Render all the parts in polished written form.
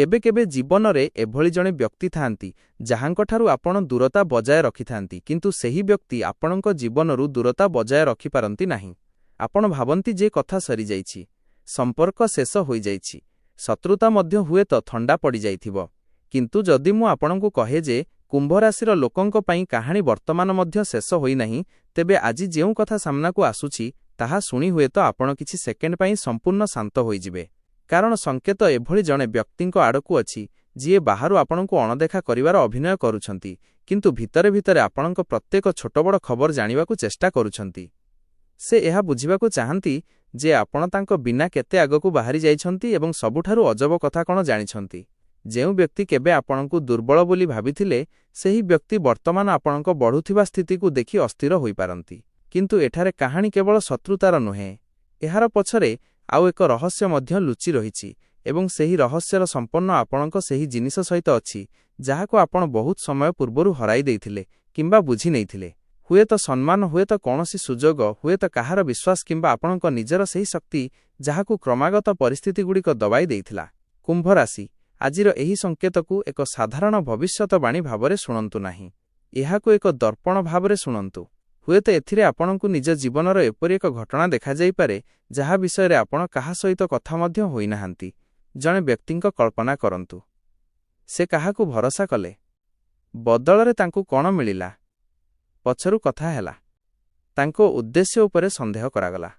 କେବେ କେବେ ଜୀବନରେ ଏଭଳି ଜଣେ ବ୍ୟକ୍ତି ଥାଆନ୍ତି, ଯାହାଙ୍କଠାରୁ ଆପଣ ଦୂରତା ବଜାୟ ରଖିଥାନ୍ତି, କିନ୍ତୁ ସେହି ବ୍ୟକ୍ତି ଆପଣଙ୍କ ଜୀବନରୁ ଦୂରତା ବଜାୟ ରଖିପାରନ୍ତି ନାହିଁ। ଆପଣ ଭାବନ୍ତି ଯେ କଥା ସରିଯାଇଛି, ସମ୍ପର୍କ ଶେଷ ହୋଇଯାଇଛି, ଶତ୍ରୁତା ମଧ୍ୟ ହୁଏତ ଥଣ୍ଡା ପଡ଼ିଯାଇଥିବ। କିନ୍ତୁ ଯଦି ମୁଁ ଆପଣଙ୍କୁ କହେ ଯେ କୁମ୍ଭ ରାଶିର ଲୋକଙ୍କ ପାଇଁ କାହାଣୀ ବର୍ତ୍ତମାନ ମଧ୍ୟ ଶେଷ ହୋଇନାହିଁ, ତେବେ ଆଜି ଯେଉଁ କଥା ସାମ୍ନାକୁ ଆସୁଛି, ତାହା ଶୁଣି ହୁଏତ ଆପଣ କିଛି ସେକେଣ୍ଡ ପାଇଁ ସମ୍ପୂର୍ଣ୍ଣ ଶାନ୍ତ ହୋଇଯିବେ। କାରଣ ସଂକେତ ଏଭଳି ଜଣେ ବ୍ୟକ୍ତିଙ୍କ ଆଡ଼କୁ ଅଛି, ଯିଏ ବାହାରୁ ଆପଣଙ୍କୁ ଅଣଦେଖା କରିବାର ଅଭିନୟ କରୁଛନ୍ତି, କିନ୍ତୁ ଭିତରେ ଭିତରେ ଆପଣଙ୍କ ପ୍ରତ୍ୟେକ ଛୋଟ ବଡ଼ ଖବର ଜାଣିବାକୁ ଚେଷ୍ଟା କରୁଛନ୍ତି। ସେ ଏହା ବୁଝିବାକୁ ଚାହାନ୍ତି ଯେ ଆପଣ ତାଙ୍କ ବିନା କେତେ ଆଗକୁ ବାହାରି ଯାଇଛନ୍ତି ଏବଂ ସବୁଠାରୁ ଅଜବ କଥା କ'ଣ ଜାଣିଛନ୍ତି? ଯେଉଁ ବ୍ୟକ୍ତି କେବେ ଆପଣଙ୍କୁ ଦୁର୍ବଳ ବୋଲି ଭାବିଥିଲେ, ସେହି ବ୍ୟକ୍ତି ବର୍ତ୍ତମାନ ଆପଣଙ୍କ ବଢ଼ୁଥିବା ସ୍ଥିତିକୁ ଦେଖି ଅସ୍ଥିର ହୋଇପାରନ୍ତି। କିନ୍ତୁ ଏଠାରେ କାହାଣୀ କେବଳ ଶତ୍ରୁତାର ନୁହେଁ। ଏହାର ପଛରେ ଆଉ ଏକ ରହସ୍ୟ ମଧ୍ୟ ଲୁଚି ରହିଛି ଏବଂ ସେହି ରହସ୍ୟର ସମ୍ପର୍କ ଆପଣଙ୍କ ସେହି ଜିନିଷ ସହିତ ଅଛି, ଯାହାକୁ ଆପଣ ବହୁତ ସମୟ ପୂର୍ବରୁ ହରାଇ ଦେଇଥିଲେ କିମ୍ବା ବୁଝି ନେଇଥିଲେ। ହୁଏତ ସମ୍ମାନ, ହୁଏତ କୌଣସି ସୁଯୋଗ, ହୁଏତ କାହାର ବିଶ୍ୱାସ କିମ୍ବା ଆପଣଙ୍କ ନିଜର ସେହି ଶକ୍ତି, ଯାହାକୁ କ୍ରମାଗତ ପରିସ୍ଥିତିଗୁଡ଼ିକ ଦବାଇ ଦେଇଥିଲା। କୁମ୍ଭ ରାଶି, ଆଜିର ଏହି ସଂକେତକୁ ଏକ ସାଧାରଣ ଭବିଷ୍ୟତବାଣୀ ଭାବରେ ଶୁଣନ୍ତୁ ନାହିଁ। ଏହାକୁ ଏକ ଦର୍ପଣ ଭାବରେ ଶୁଣନ୍ତୁ। ହୁଏତ ଏଥିରେ ଆପଣଙ୍କୁ ନିଜ ଜୀବନର ଏପରି ଏକ ଘଟଣା ଦେଖାଯାଇପାରେ, ଯାହା ବିଷୟରେ ଆପଣ କାହା ସହିତ କଥା ମଧ୍ୟ ହୋଇନାହାନ୍ତି। ଜଣେ ବ୍ୟକ୍ତିଙ୍କ କଳ୍ପନା କରନ୍ତୁ। ସେ କାହାକୁ ଭରସା କଲେ? ବଦଳରେ ତାଙ୍କୁ କ'ଣ ମିଳିଲା? ପଛରୁ କଥା ହେଲା। ତାଙ୍କ ଉଦ୍ଦେଶ୍ୟ ଉପରେ ସନ୍ଦେହ କରାଗଲା।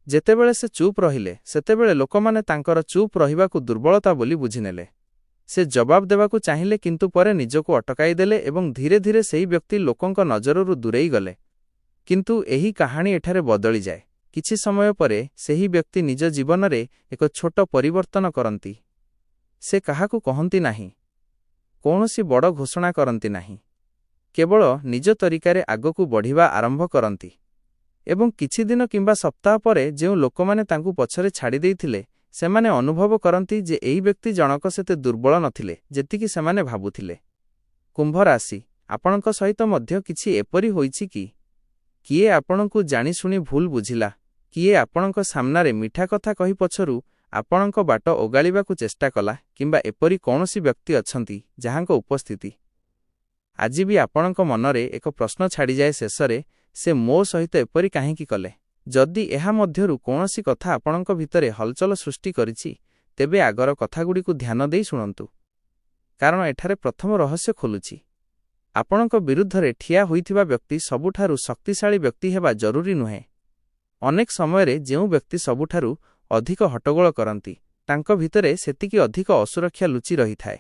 ଯେତେବେଳେ ସେ ଚୁପ୍ ରହିଲେ, ସେତେବେଳେ ଲୋକମାନେ ତାଙ୍କର ଚୁପ୍ ରହିବାକୁ ଦୁର୍ବଳତା ବୋଲି ବୁଝିନେଲେ। ସେ ଜବାବ ଦେବାକୁ ଚାହିଁଲେ, କିନ୍ତୁ ପରେ ନିଜକୁ ଅଟକାଇଦେଲେ ଏବଂ ଧୀରେ ଧୀରେ ସେହି ବ୍ୟକ୍ତି ଲୋକଙ୍କ ନଜରରୁ ଦୂରେଇ ଗଲେ। କିନ୍ତୁ ଏହି କାହାଣୀ ଏଠାରେ ବଦଳିଯାଏ। କିଛି ସମୟ ପରେ ସେହି ବ୍ୟକ୍ତି ନିଜ ଜୀବନରେ ଏକ ଛୋଟ ପରିବର୍ତ୍ତନ କରନ୍ତି। ସେ କାହାକୁ କହନ୍ତି ନାହିଁ, କୌଣସି ବଡ଼ ଘୋଷଣା କରନ୍ତି ନାହିଁ, କେବଳ ନିଜ ତରିକାରେ ଆଗକୁ ବଢ଼ିବା ଆରମ୍ଭ କରନ୍ତି। ଏବଂ କିଛି ଦିନ କିମ୍ବା ସପ୍ତାହ ପରେ ଯେଉଁ ଲୋକମାନେ ତାଙ୍କୁ ପଛରେ ଛାଡ଼ିଦେଇଥିଲେ, ସେମାନେ ଅନୁଭବ କରନ୍ତି ଯେ ଏହି ବ୍ୟକ୍ତି ଜଣକ ସେତେ ଦୁର୍ବଳ ନଥିଲେ, ଯେତିକି ସେମାନେ ଭାବୁଥିଲେ। କୁମ୍ଭ ରାଶି, ଆପଣଙ୍କ ସହିତ ମଧ୍ୟ କିଛି ଏପରି ହୋଇଛି କି? କିଏ ଆପଣଙ୍କୁ ଜାଣିଶୁଣି ଭୁଲ ବୁଝିଲା? କିଏ ଆପଣଙ୍କ ସାମ୍ନାରେ ମିଠା କଥା କହି ପଛରୁ ଆପଣଙ୍କ ବାଟ ଓଗାଳିବାକୁ ଚେଷ୍ଟା କଲା? କିମ୍ବା ଏପରି କୌଣସି ବ୍ୟକ୍ତି ଅଛନ୍ତି, ଯାହାଙ୍କ ଉପସ୍ଥିତି ଆଜି ବି ଆପଣଙ୍କ ମନରେ ଏକ ପ୍ରଶ୍ନ ଛାଡ଼ିଯାଏ, ଶେଷରେ ସେ ମୋ ସହିତ ଏପରି କାହିଁକି କଲେ? ଯଦି ଏହା ମଧ୍ୟରୁ କୌଣସି କଥା ଆପଣଙ୍କ ଭିତରେ ହଲଚଲ ସୃଷ୍ଟି କରିଛି, ତେବେ ଆଗର କଥାଗୁଡ଼ିକୁ ଧ୍ୟାନ ଦେଇ ଶୁଣନ୍ତୁ। କାରଣ ଏଠାରେ ପ୍ରଥମ ରହସ୍ୟ ଖୋଲୁଛି। ଆପଣଙ୍କ ବିରୁଦ୍ଧରେ ଠିଆ ହୋଇଥିବା ବ୍ୟକ୍ତି ସବୁଠାରୁ ଶକ୍ତିଶାଳୀ ବ୍ୟକ୍ତି ହେବା ଜରୁରୀ ନୁହେଁ। ଅନେକ ସମୟରେ ଯେଉଁ ବ୍ୟକ୍ତି ସବୁଠାରୁ ଅଧିକ ହଟ୍ଟଗୋଳ କରନ୍ତି, ତାଙ୍କ ଭିତରେ ସେତିକି ଅଧିକ ଅସୁରକ୍ଷା ଲୁଚି ରହିଥାଏ।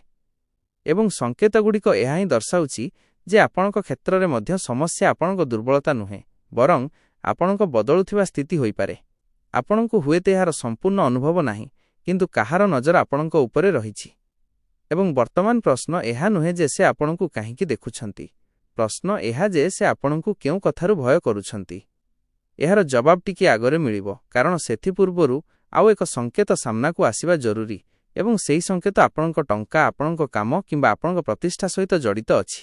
ଏବଂ ସଂକେତଗୁଡ଼ିକ ଏହା ହିଁ ଦର୍ଶାଉଛି ଯେ ଆପଣଙ୍କ କ୍ଷେତ୍ରରେ ମଧ୍ୟ ସମସ୍ୟା ଆପଣଙ୍କ ଦୁର୍ବଳତା ନୁହେଁ, ବରଂ ଆପଣଙ୍କ ବଦଳୁଥିବା ସ୍ଥିତି ହୋଇପାରେ। ଆପଣଙ୍କୁ ହୁଏତ ଏହାର ସମ୍ପୂର୍ଣ୍ଣ ଅନୁଭବ ନାହିଁ, କିନ୍ତୁ କାହାର ନଜର ଆପଣଙ୍କ ଉପରେ ରହିଛି। ଏବଂ ବର୍ତ୍ତମାନ ପ୍ରଶ୍ନ ଏହା ନୁହେଁ ଯେ ସେ ଆପଣଙ୍କୁ କାହିଁକି ଦେଖୁଛନ୍ତି। ପ୍ରଶ୍ନ ଏହା ଯେ ସେ ଆପଣଙ୍କୁ କେଉଁ କଥାରୁ ଭୟ କରୁଛନ୍ତି। ଏହାର ଜବାବ ଟିକିଏ ଆଗରେ ମିଳିବ, କାରଣ ସେଥିପୂର୍ବରୁ ଆଉ ଏକ ସଂକେତ ସାମ୍ନାକୁ ଆସିବା ଜରୁରୀ ଏବଂ ସେହି ସଂକେତ ଆପଣଙ୍କ ଟଙ୍କା, ଆପଣଙ୍କ କାମ କିମ୍ବା ଆପଣଙ୍କ ପ୍ରତିଷ୍ଠା ସହିତ ଜଡ଼ିତ ଅଛି।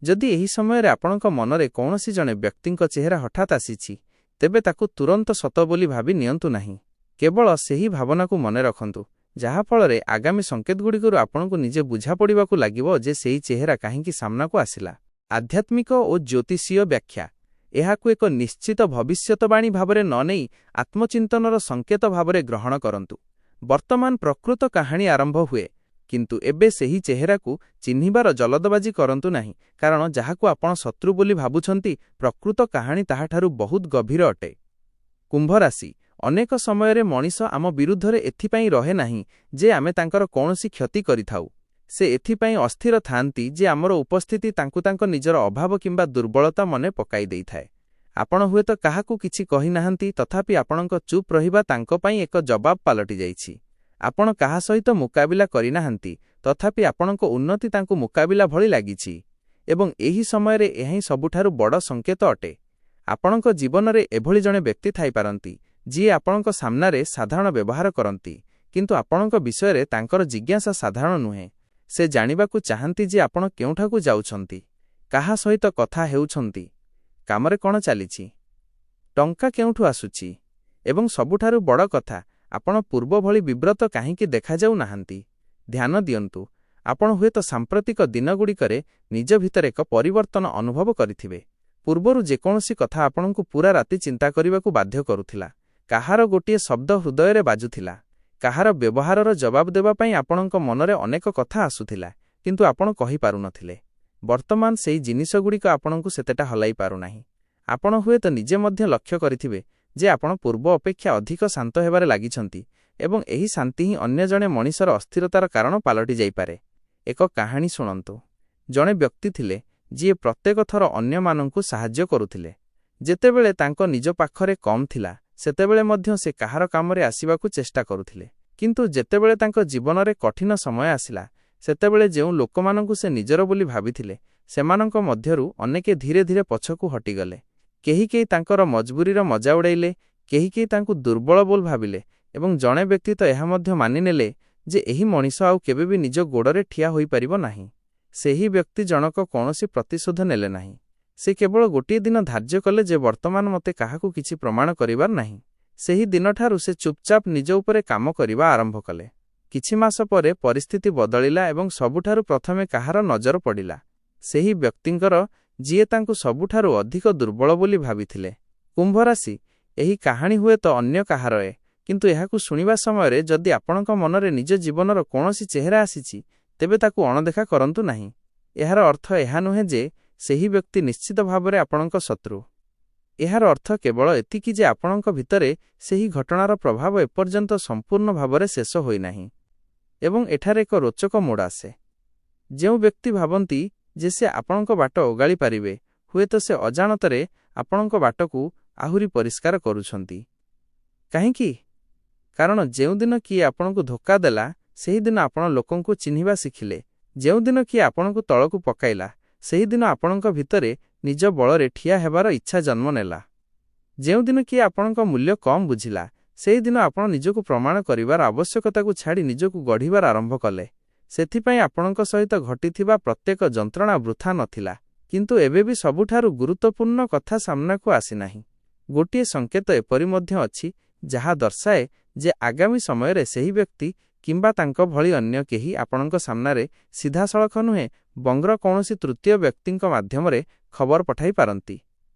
ଯଦି ଏହି ସମୟରେ ଆପଣଙ୍କ ମନରେ କୌଣସି ଜଣେ ବ୍ୟକ୍ତିଙ୍କ ଚେହେରା ହଠାତ୍ ଆସିଛି, ତେବେ ତାକୁ ତୁରନ୍ତ ସତ ବୋଲି ଭାବି ନିଅନ୍ତୁ ନାହିଁ। କେବଳ ସେହି ଭାବନାକୁ ମନେ ରଖନ୍ତୁ, ଯାହାଫଳରେ ଆଗାମୀ ସଂକେତଗୁଡ଼ିକରୁ ଆପଣଙ୍କୁ ନିଜେ ବୁଝାପଡ଼ିବାକୁ ଲାଗିବ ଯେ ସେହି ଚେହେରା କାହିଁକି ସାମ୍ନାକୁ ଆସିଲା। ଆଧ୍ୟାତ୍ମିକ ଓ ଜ୍ୟୋତିଷୀୟ ବ୍ୟାଖ୍ୟା: ଏହାକୁ ଏକ ନିଶ୍ଚିତ ଭବିଷ୍ୟତବାଣୀ ଭାବରେ ନ ନେଇ ଆତ୍ମଚିନ୍ତନର ସଂକେତ ଭାବରେ ଗ୍ରହଣ କରନ୍ତୁ। ବର୍ତ୍ତମାନ ପ୍ରକୃତ କାହାଣୀ ଆରମ୍ଭ ହୁଏ। କିନ୍ତୁ ଏବେ ସେହି ଚେହେରାକୁ ଚିହ୍ନିବାର ଜଲଦବାଜି କରନ୍ତୁ ନାହିଁ, କାରଣ ଯାହାକୁ ଆପଣ ଶତ୍ରୁ ବୋଲି ଭାବୁଛନ୍ତି, ପ୍ରକୃତ କାହାଣୀ ତାହାଠାରୁ ବହୁତ ଗଭୀର ଅଟେ। କୁମ୍ଭ ରାଶି, ଅନେକ ସମୟରେ ମଣିଷ ଆମ ବିରୁଦ୍ଧରେ ଏଥିପାଇଁ ରହେ ନାହିଁ ଯେ ଆମେ ତାଙ୍କର କୌଣସି କ୍ଷତି କରିଥାଉ। ସେ ଏଥିପାଇଁ ଅସ୍ଥିର ଥାଆନ୍ତି ଯେ ଆମର ଉପସ୍ଥିତି ତାଙ୍କୁ ତାଙ୍କ ନିଜର ଅଭାବ କିମ୍ବା ଦୁର୍ବଳତା ମନେ ପକାଇ ଦେଇଥାଏ। ଆପଣ ହୁଏତ କାହାକୁ କିଛି କହିନାହାନ୍ତି, ତଥାପି ଆପଣଙ୍କ ଚୁପ୍ ରହିବା ତାଙ୍କ ପାଇଁ ଏକ ଜବାବ ପାଲଟି ଯାଇଛି। ଆପଣ କାହା ସହିତ ମୁକାବିଲା କରିନାହାନ୍ତି, ତଥାପି ଆପଣଙ୍କ ଉନ୍ନତି ତାଙ୍କୁ ମୁକାବିଲା ଭଳି ଲାଗିଛି। ଏବଂ ଏହି ସମୟରେ ଏହା ହିଁ ସବୁଠାରୁ ବଡ଼ ସଂକେତ ଅଟେ। ଆପଣଙ୍କ ଜୀବନରେ ଏଭଳି ଜଣେ ବ୍ୟକ୍ତି ଥାଇପାରନ୍ତି, ଯିଏ ଆପଣଙ୍କ ସାମ୍ନାରେ ସାଧାରଣ ବ୍ୟବହାର କରନ୍ତି, କିନ୍ତୁ ଆପଣଙ୍କ ବିଷୟରେ ତାଙ୍କର ଜିଜ୍ଞାସା ସାଧାରଣ ନୁହେଁ। ସେ ଜାଣିବାକୁ ଚାହାନ୍ତି ଯେ ଆପଣ କେଉଁଠାକୁ ଯାଉଛନ୍ତି, କାହା ସହିତ କଥା ହେଉଛନ୍ତି, କାମରେ କ'ଣ ଚାଲିଛି, ଟଙ୍କା କେଉଁଠୁ ଆସୁଛି ଏବଂ ସବୁଠାରୁ ବଡ଼ କଥା, ଆପଣ ପୂର୍ବ ଭଳି ବିବ୍ରତ କାହିଁକି ଦେଖାଯାଉ ନାହାନ୍ତି। ଧ୍ୟାନ ଦିଅନ୍ତୁ, ଆପଣ ହୁଏତ ସାମ୍ପ୍ରତିକ ଦିନଗୁଡ଼ିକରେ ନିଜ ଭିତରେ ଏକ ପରିବର୍ତ୍ତନ ଅନୁଭବ କରିଥିବେ। ପୂର୍ବରୁ ଯେକୌଣସି କଥା ଆପଣଙ୍କୁ ପୂରା ରାତି ଚିନ୍ତା କରିବାକୁ ବାଧ୍ୟ କରୁଥିଲା। କାହାର ଗୋଟିଏ ଶବ୍ଦ ହୃଦୟରେ ବାଜୁଥିଲା। କାହାର ବ୍ୟବହାରର ଜବାବ ଦେବା ପାଇଁ ଆପଣଙ୍କ ମନରେ ଅନେକ କଥା ଆସୁଥିଲା, କିନ୍ତୁ ଆପଣ କହିପାରୁନଥିଲେ। ବର୍ତ୍ତମାନ ସେହି ଜିନିଷଗୁଡ଼ିକ ଆପଣଙ୍କୁ ସେତେଟା ହଲାଇ ପାରୁନାହିଁ। ଆପଣ ହୁଏତ ନିଜେ ମଧ୍ୟ ଲକ୍ଷ୍ୟ କରିଥିବେ ଯେ ଆପଣ ପୂର୍ବ ଅପେକ୍ଷା ଅଧିକ ଶାନ୍ତ ହେବାରେ ଲାଗିଛନ୍ତି ଏବଂ ଏହି ଶାନ୍ତି ହିଁ ଅନ୍ୟ ଜଣେ ମଣିଷର ଅସ୍ଥିରତାର କାରଣ ପାଲଟି ଯାଇପାରେ। ଏକ କାହାଣୀ ଶୁଣନ୍ତୁ। ଜଣେ ବ୍ୟକ୍ତି ଥିଲେ, ଯିଏ ପ୍ରତ୍ୟେକ ଥର ଅନ୍ୟମାନଙ୍କୁ ସାହାଯ୍ୟ କରୁଥିଲେ। ଯେତେବେଳେ ତାଙ୍କ ନିଜ ପାଖରେ କମ୍ ଥିଲା, ସେତେବେଳେ ମଧ୍ୟ ସେ କାହାର କାମରେ ଆସିବାକୁ ଚେଷ୍ଟା କରୁଥିଲେ। କିନ୍ତୁ ଯେତେବେଳେ ତାଙ୍କ ଜୀବନରେ କଠିନ ସମୟ ଆସିଲା, ସେତେବେଳେ ଯେଉଁ ଲୋକମାନଙ୍କୁ ସେ ନିଜର ବୋଲି ଭାବିଥିଲେ, ସେମାନଙ୍କ ମଧ୍ୟରୁ ଅନେକେ ଧୀରେ ଧୀରେ ପଛକୁ ହଟିଗଲେ। କେହି କେହି ତାଙ୍କର ମଜବୁରିର ମଜା ଉଡ଼ାଇଲେ, କେହି କେହି ତାଙ୍କୁ ଦୁର୍ବଳ ବୋଲି ଭାବିଲେ ଏବଂ ଜଣେ ବ୍ୟକ୍ତି ତ ଏହା ମଧ୍ୟ ମାନିନେଲେ ଯେ ଏହି ମଣିଷ ଆଉ କେବେ ବି ନିଜ ଗୋଡ଼ରେ ଠିଆ ହୋଇପାରିବ ନାହିଁ। ସେହି ବ୍ୟକ୍ତି ଜଣକ କୌଣସି ପ୍ରତିଶୋଧ ନେଲେ ନାହିଁ। ସେ କେବଳ ଗୋଟିଏ ଦିନ ଧାର୍ଯ୍ୟ କଲେ ଯେ ବର୍ତ୍ତମାନ ମୋତେ କାହାକୁ କିଛି ପ୍ରମାଣ କରିବାର ନାହିଁ। ସେହି ଦିନଠାରୁ ସେ ଚୁପଚାପ ନିଜ ଉପରେ କାମ କରିବା ଆରମ୍ଭ କଲେ। କିଛି ମାସ ପରେ ପରିସ୍ଥିତି ବଦଳିଲା ଏବଂ ସବୁଠାରୁ ପ୍ରଥମେ କାହାର ନଜର ପଡ଼ିଲା? ସେହି ବ୍ୟକ୍ତିଙ୍କର, ଯିଏ ତାଙ୍କୁ ସବୁଠାରୁ ଅଧିକ ଦୁର୍ବଳ ବୋଲି ଭାବିଥିଲେ। କୁମ୍ଭରାଶି, ଏହି କାହାଣୀ ହୁଏତ ଅନ୍ୟ କାହାର ଏ, କିନ୍ତୁ ଏହାକୁ ଶୁଣିବା ସମୟରେ ଯଦି ଆପଣଙ୍କ ମନରେ ନିଜ ଜୀବନର କୌଣସି ଚେହେରା ଆସିଛି, ତେବେ ତାକୁ ଅଣଦେଖା କରନ୍ତୁ ନାହିଁ। ଏହାର ଅର୍ଥ ଏହା ନୁହେଁ ଯେ ସେହି ବ୍ୟକ୍ତି ନିଶ୍ଚିତ ଭାବରେ ଆପଣଙ୍କ ଶତ୍ରୁ। ଏହାର ଅର୍ଥ କେବଳ ଏତିକି ଯେ ଆପଣଙ୍କ ଭିତରେ ସେହି ଘଟଣାର ପ୍ରଭାବ ଏପର୍ଯ୍ୟନ୍ତ ସମ୍ପୂର୍ଣ୍ଣ ଭାବରେ ଶେଷ ହୋଇନାହିଁ। ଏବଂ ଏଠାରେ ଏକ ରୋଚକ ମୋଡ଼ ଆସେ। ଯେଉଁ ବ୍ୟକ୍ତି ଭାବନ୍ତି ଯେ ସେ ଆପଣଙ୍କ ବାଟ ଓଗାଳି ପାରିବେ, ହୁଏତ ସେ ଅଜାଣତରେ ଆପଣଙ୍କ ବାଟକୁ ଆହୁରି ପରିଷ୍କାର କରୁଛନ୍ତି। କାହିଁକି? କାରଣ ଯେଉଁଦିନ କିଏ ଆପଣଙ୍କୁ ଧୋକା ଦେଲା, ସେହିଦିନ ଆପଣ ଲୋକଙ୍କୁ ଚିହ୍ନିବା ଶିଖିଲେ। ଯେଉଁଦିନ କିଏ ଆପଣଙ୍କୁ ତଳକୁ ପକାଇଲା, ସେହିଦିନ ଆପଣଙ୍କ ଭିତରେ ନିଜ ବଳରେ ଠିଆ ହେବାର ଇଚ୍ଛା ଜନ୍ମ ନେଲା। ଯେଉଁଦିନ କିଏ ଆପଣଙ୍କ ମୂଲ୍ୟ କମ୍ ବୁଝିଲା, ସେହିଦିନ ଆପଣ ନିଜକୁ ପ୍ରମାଣ କରିବାର ଆବଶ୍ୟକତାକୁ ଛାଡ଼ି ନିଜକୁ ଗଢ଼ିବାର ଆରମ୍ଭ କଲେ। ସେଥିପାଇଁ ଆପଣଙ୍କ ସହିତ ଘଟିଥିବା ପ୍ରତ୍ୟେକ ଯନ୍ତ୍ରଣା ବୃଥା ନଥିଲା। କିନ୍ତୁ ଏବେ ବି ସବୁଠାରୁ ଗୁରୁତ୍ୱପୂର୍ଣ୍ଣ କଥା ସାମ୍ନାକୁ ଆସିନାହିଁ। ଗୋଟିଏ ସଂକେତ ଏପରି ମଧ୍ୟ ଅଛି, ଯାହା ଦର୍ଶାଏ ଯେ ଆଗାମୀ ସମୟରେ ସେହି ବ୍ୟକ୍ତି କିମ୍ବା ତାଙ୍କ ଭଳି ଅନ୍ୟ କେହି ଆପଣଙ୍କ ସାମ୍ନାରେ ସିଧାସଳଖ ନୁହେଁ, ବଂର କୌଣସି ତୃତୀୟ ବ୍ୟକ୍ତିଙ୍କ ମାଧ୍ୟମରେ ଖବର ପଠାଇ ପାରନ୍ତି।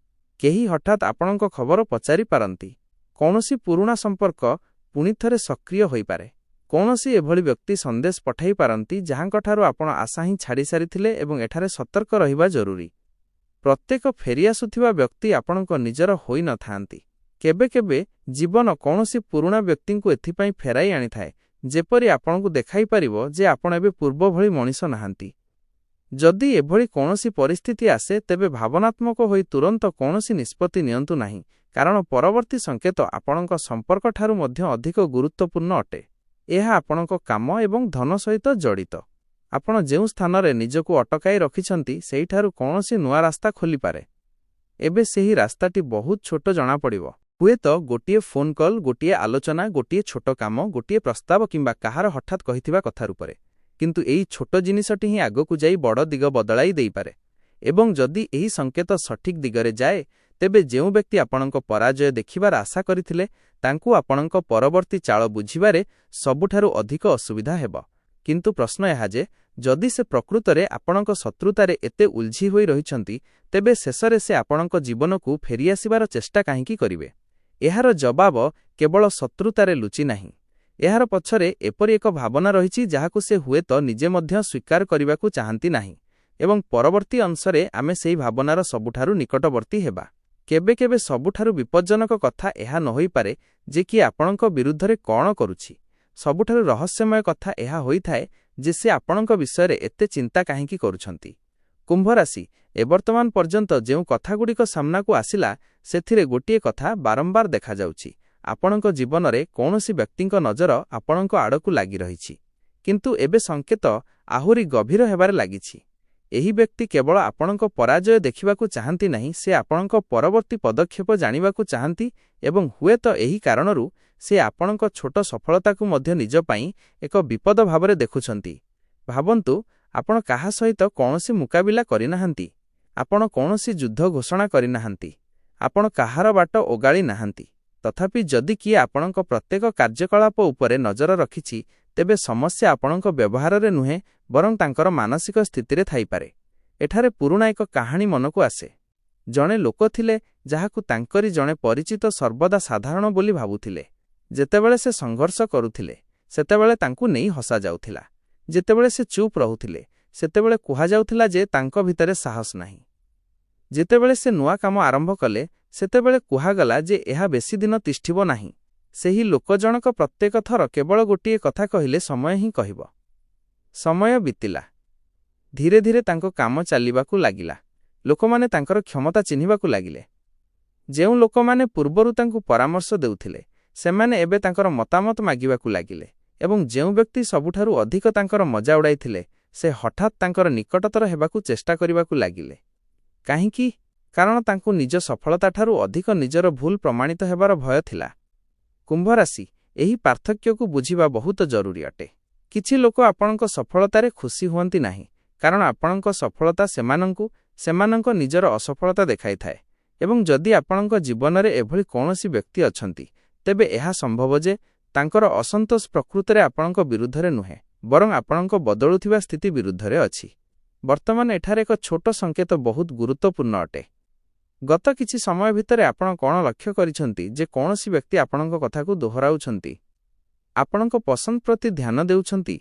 କେହି ହଠାତ୍ ଆପଣଙ୍କ ଖବର ପଚାରି ପାରନ୍ତି। କୌଣସି ପୁରୁଣା ସମ୍ପର୍କ ପୁଣିଥରେ ସକ୍ରିୟ ହୋଇପାରେ। କୌଣସି ଏଭଳି ବ୍ୟକ୍ତି ସନ୍ଦେଶ ପଠାଇ ପାରନ୍ତି, ଯାହାଙ୍କଠାରୁ ଆପଣ ଆଶା ହିଁ ଛାଡ଼ି ସାରିଥିଲେ ଏବଂ ଏଠାରେ ସତର୍କ ରହିବା ଜରୁରୀ। ପ୍ରତ୍ୟେକ ଫେରିଆସୁଥିବା ବ୍ୟକ୍ତି ଆପଣଙ୍କ ନିଜର ହୋଇନଥାନ୍ତି। କେବେ କେବେ ଜୀବନ କୌଣସି ପୁରୁଣା ବ୍ୟକ୍ତିଙ୍କୁ ଏଥିପାଇଁ ଫେରାଇ ଆଣିଥାଏ, ଯେପରି ଆପଣଙ୍କୁ ଦେଖାଇ ପାରିବ ଯେ ଆପଣ ଏବେ ପୂର୍ବ ଭଳି ମଣିଷ ନାହାନ୍ତି। ଯଦି ଏଭଳି କୌଣସି ପରିସ୍ଥିତି ଆସେ, ତେବେ ଭାବନାତ୍ମକ ହୋଇ ତୁରନ୍ତ କୌଣସି ନିଷ୍ପତ୍ତି ନିଅନ୍ତୁ ନାହିଁ, କାରଣ ପରବର୍ତ୍ତୀ ସଂକେତ ଆପଣଙ୍କ ସମ୍ପର୍କଠାରୁ ମଧ୍ୟ ଅଧିକ ଗୁରୁତ୍ୱପୂର୍ଣ୍ଣ ଅଟେ। ଏହା ଆପଣଙ୍କ କାମ ଏବଂ ଧନ ସହିତ ଜଡ଼ିତ। ଆପଣ ଯେଉଁ ସ୍ଥାନରେ ନିଜକୁ ଅଟକାଇ ରଖିଛନ୍ତି, ସେହିଠାରୁ କୌଣସି ନୂଆ ରାସ୍ତା ଖୋଲିପାରେ। ଏବେ ସେହି ରାସ୍ତାଟି ବହୁତ ଛୋଟ ଜଣାପଡ଼ିବ। ହୁଏତ ଗୋଟିଏ ଫୋନ୍ କଲ୍, ଗୋଟିଏ ଆଲୋଚନା, ଗୋଟିଏ ଛୋଟ କାମ, ଗୋଟିଏ ପ୍ରସ୍ତାବ କିମ୍ବା କାହାର ହଠାତ୍ କହିଥିବା କଥା ରୂପରେ। କିନ୍ତୁ ଏହି ଛୋଟ ଜିନିଷଟି ହିଁ ଆଗକୁ ଯାଇ ବଡ଼ ଦିଗ ବଦଳାଇ ଦେଇପାରେ। ଏବଂ ଯଦି ଏହି ସଂକେତ ସଠିକ୍ ଦିଗରେ ଯାଏ, ତେବେ ଯେଉଁ ବ୍ୟକ୍ତି ଆପଣଙ୍କ ପରାଜୟ ଦେଖିବାର ଆଶା କରିଥିଲେ, ତାଙ୍କୁ ଆପଣଙ୍କ ପରବର୍ତ୍ତୀ ଚାଳ ବୁଝିବାରେ ସବୁଠାରୁ ଅଧିକ ଅସୁବିଧା ହେବ। କିନ୍ତୁ ପ୍ରଶ୍ନ ଏହା ଯେ ଯଦି ସେ ପ୍ରକୃତରେ ଆପଣଙ୍କ ଶତ୍ରୁତାରେ ଏତେ ଉଲଝି ହୋଇ ରହିଛନ୍ତି, ତେବେ ଶେଷରେ ସେ ଆପଣଙ୍କ ଜୀବନକୁ ଫେରିଆସିବାର ଚେଷ୍ଟା କାହିଁକି କରିବେ? ଏହାର ଜବାବ କେବଳ ଶତ୍ରୁତାରେ ଲୁଚି ନାହିଁ। ଏହାର ପଛରେ ଏପରି ଏକ ଭାବନା ରହିଛି, ଯାହାକୁ ସେ ହୁଏତ ନିଜେ ମଧ୍ୟ ସ୍ୱୀକାର କରିବାକୁ ଚାହାନ୍ତି ନାହିଁ ଏବଂ ପରବର୍ତ୍ତୀ ଅଂଶରେ ଆମେ ସେହି ଭାବନାର ସବୁଠାରୁ ନିକଟବର୍ତ୍ତୀ ହେବା। କେବେ କେବେ ସବୁଠାରୁ ବିପଜ୍ଜନକ କଥା ଏହା ନ ହୋଇପାରେ ଯେ କିଏ ଆପଣଙ୍କ ବିରୁଦ୍ଧରେ କ'ଣ କରୁଛି। ସବୁଠାରୁ ରହସ୍ୟମୟ କଥା ଏହା ହୋଇଥାଏ ଯେ ସେ ଆପଣଙ୍କ ବିଷୟରେ ଏତେ ଚିନ୍ତା କାହିଁକି କରୁଛନ୍ତି। କୁମ୍ଭରାଶି, ଏ ବର୍ତ୍ତମାନ ପର୍ଯ୍ୟନ୍ତ ଯେଉଁ କଥାଗୁଡ଼ିକ ସାମ୍ନାକୁ ଆସିଲା, ସେଥିରେ ଗୋଟିଏ କଥା ବାରମ୍ବାର ଦେଖାଯାଉଛି। ଆପଣଙ୍କ ଜୀବନରେ କୌଣସି ବ୍ୟକ୍ତିଙ୍କ ନଜର ଆପଣଙ୍କ ଆଡ଼କୁ ଲାଗି ରହିଛି। କିନ୍ତୁ ଏବେ ସଂକେତ ଆହୁରି ଗଭୀର ହେବାରେ ଲାଗିଛି। ଏହି ବ୍ୟକ୍ତି କେବଳ ଆପଣଙ୍କ ପରାଜୟ ଦେଖିବାକୁ ଚାହାନ୍ତି ନାହିଁ, ସେ ଆପଣଙ୍କ ପରବର୍ତ୍ତୀ ପଦକ୍ଷେପ ଜାଣିବାକୁ ଚାହାନ୍ତି ଏବଂ ହୁଏତ ଏହି କାରଣରୁ ସେ ଆପଣଙ୍କ ଛୋଟ ସଫଳତାକୁ ମଧ୍ୟ ନିଜ ପାଇଁ ଏକ ବିପଦ ଭାବରେ ଦେଖୁଛନ୍ତି। ଭାବନ୍ତୁ, ଆପଣ କାହା ସହିତ କୌଣସି ମୁକାବିଲା କରିନାହାନ୍ତି। ଆପଣ କୌଣସି ଯୁଦ୍ଧ ଘୋଷଣା କରିନାହାନ୍ତି। ଆପଣ କାହାର ବାଟ ଓଗାଳି ନାହାନ୍ତି। ତଥାପି ଯଦି କିଏ ଆପଣଙ୍କ ପ୍ରତ୍ୟେକ କାର୍ଯ୍ୟକଳାପ ଉପରେ ନଜର ରଖିଛି, ତେବେ ସମସ୍ୟା ଆପଣଙ୍କ ବ୍ୟବହାରରେ ନୁହେଁ, ବରଂ ତାଙ୍କର ମାନସିକ ସ୍ଥିତିରେ ଥାଇପାରେ। ଏଠାରେ ପୁରୁଣା ଏକ କାହାଣୀ ମନକୁ ଆସେ। ଜଣେ ଲୋକ ଥିଲେ ଯାହାକୁ ତାଙ୍କରି ଜଣେ ପରିଚିତ ସର୍ବଦା ସାଧାରଣ ବୋଲି ଭାବୁଥିଲେ। ଯେତେବେଳେ ସେ ସଂଘର୍ଷ କରୁଥିଲେ, ସେତେବେଳେ ତାଙ୍କୁ ନେଇ ହସାଯାଉଥିଲା। ଯେତେବେଳେ ସେ ଚୁପ୍ ରହୁଥିଲେ, ସେତେବେଳେ କୁହାଯାଉଥିଲା ଯେ ତାଙ୍କ ଭିତରେ ସାହସ ନାହିଁ। ଯେତେବେଳେ ସେ ନୂଆ କାମ ଆରମ୍ଭ କଲେ, ସେତେବେଳେ କୁହାଗଲା ଯେ ଏହା ବେଶୀ ଦିନ ତିଷ୍ଠିବ ନାହିଁ। ସେହି ଲୋକ ଜଣକ ପ୍ରତ୍ୟେକ ଥର କେବଳ ଗୋଟିଏ କଥା କହିଲେ, ସମୟ ହିଁ କହିବ। ସମୟ ବିତିଲା। ଧୀରେ ଧୀରେ ତାଙ୍କ କାମ ଚାଲିବାକୁ ଲାଗିଲା। ଲୋକମାନେ ତାଙ୍କର କ୍ଷମତା ଚିହ୍ନିବାକୁ ଲାଗିଲେ। ଯେଉଁ ଲୋକମାନେ ପୂର୍ବରୁ ତାଙ୍କୁ ପରାମର୍ଶ ଦେଉଥିଲେ, ସେମାନେ ଏବେ ତାଙ୍କର ମତାମତ ମାଗିବାକୁ ଲାଗିଲେ ଏବଂ ଯେଉଁ ବ୍ୟକ୍ତି ସବୁଠାରୁ ଅଧିକ ତାଙ୍କର ମଜା ଉଡ଼ାଇଥିଲେ, ସେ ହଠାତ୍ ତାଙ୍କର ନିକଟତର ହେବାକୁ ଚେଷ୍ଟା କରିବାକୁ ଲାଗିଲେ। କାହିଁକି? କାରଣ ତାଙ୍କୁ ନିଜ ସଫଳତାଠାରୁ ଅଧିକ ନିଜର ଭୁଲ ପ୍ରମାଣିତ ହେବାର ଭୟ ଥିଲା। କୁମ୍ଭରାଶି, ଏହି ପାର୍ଥକ୍ୟକୁ ବୁଝିବା ବହୁତ ଜରୁରୀ ଅଟେ। କିଛି ଲୋକ ଆପଣଙ୍କ ସଫଳତାରେ ଖୁସି ହୁଅନ୍ତି ନାହିଁ, କାରଣ ଆପଣଙ୍କ ସଫଳତା ସେମାନଙ୍କୁ ସେମାନଙ୍କ ନିଜର ଅସଫଳତା ଦେଖାଇଥାଏ। ଏବଂ ଯଦି ଆପଣଙ୍କ ଜୀବନରେ ଏଭଳି କୌଣସି ବ୍ୟକ୍ତି ଅଛନ୍ତି, ତେବେ ଏହା ସମ୍ଭବ ଯେ ତାଙ୍କର ଅସନ୍ତୋଷ ପ୍ରକୃତରେ ଆପଣଙ୍କ ବିରୁଦ୍ଧରେ ନୁହେଁ, ବରଂ ଆପଣଙ୍କ ବଦଳୁଥିବା ସ୍ଥିତି ବିରୁଦ୍ଧରେ ଅଛି। ବର୍ତ୍ତମାନ ଏଠାରେ ଏକ ଛୋଟ ସଂକେତ ବହୁତ ଗୁରୁତ୍ୱପୂର୍ଣ୍ଣ ଅଟେ। ଗତ କିଛି ସମୟ ଭିତରେ ଆପଣ କ'ଣ ଲକ୍ଷ୍ୟ କରିଛନ୍ତି ଯେ କୌଣସି ବ୍ୟକ୍ତି ଆପଣଙ୍କ କଥାକୁ ଦୋହରାଉଛନ୍ତି, ଆପଣଙ୍କ ପସନ୍ଦ ପ୍ରତି ଧ୍ୟାନ ଦେଉଛନ୍ତି,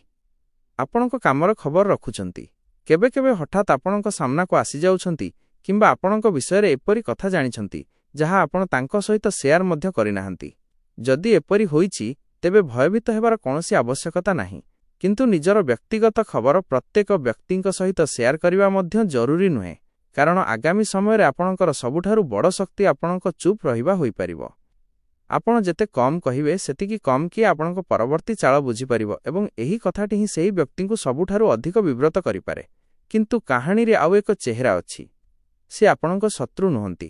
ଆପଣଙ୍କ କାମର ଖବର ରଖୁଛନ୍ତି, କେବେ କେବେ ହଠାତ୍ ଆପଣଙ୍କ ସାମ୍ନାକୁ ଆସିଯାଉଛନ୍ତି କିମ୍ବା ଆପଣଙ୍କ ବିଷୟରେ ଏପରି କଥା ଜାଣିଛନ୍ତି ଯାହା ଆପଣ ତାଙ୍କ ସହିତ ସେୟାର ମଧ୍ୟ କରିନାହାନ୍ତି? ଯଦି ଏପରି ହୋଇଛି, ତେବେ ଭୟଭୀତ ହେବାର କୌଣସି ଆବଶ୍ୟକତା ନାହିଁ। କିନ୍ତୁ ନିଜର ବ୍ୟକ୍ତିଗତ ଖବର ପ୍ରତ୍ୟେକ ବ୍ୟକ୍ତିଙ୍କ ସହିତ ସେୟାର କରିବା ମଧ୍ୟ ଜରୁରୀ ନୁହେଁ, କାରଣ ଆଗାମୀ ସମୟରେ ଆପଣଙ୍କର ସବୁଠାରୁ ବଡ଼ ଶକ୍ତି ଆପଣଙ୍କ ଚୁପ୍ ରହିବା ହୋଇପାରିବ। ଆପଣ ଯେତେ କମ୍ କହିବେ, ସେତିକି କମ୍ କିଏ ଆପଣଙ୍କ ପରବର୍ତ୍ତୀ ଚାଳ ବୁଝିପାରିବ ଏବଂ ଏହି କଥାଟି ହିଁ ସେହି ବ୍ୟକ୍ତିଙ୍କୁ ସବୁଠାରୁ ଅଧିକ ବିବ୍ରତ କରିପାରେ। କିନ୍ତୁ କାହାଣୀରେ ଆଉ ଏକ ଚେହେରା ଅଛି। ସେ ଆପଣଙ୍କ ଶତ୍ରୁ ନୁହନ୍ତି।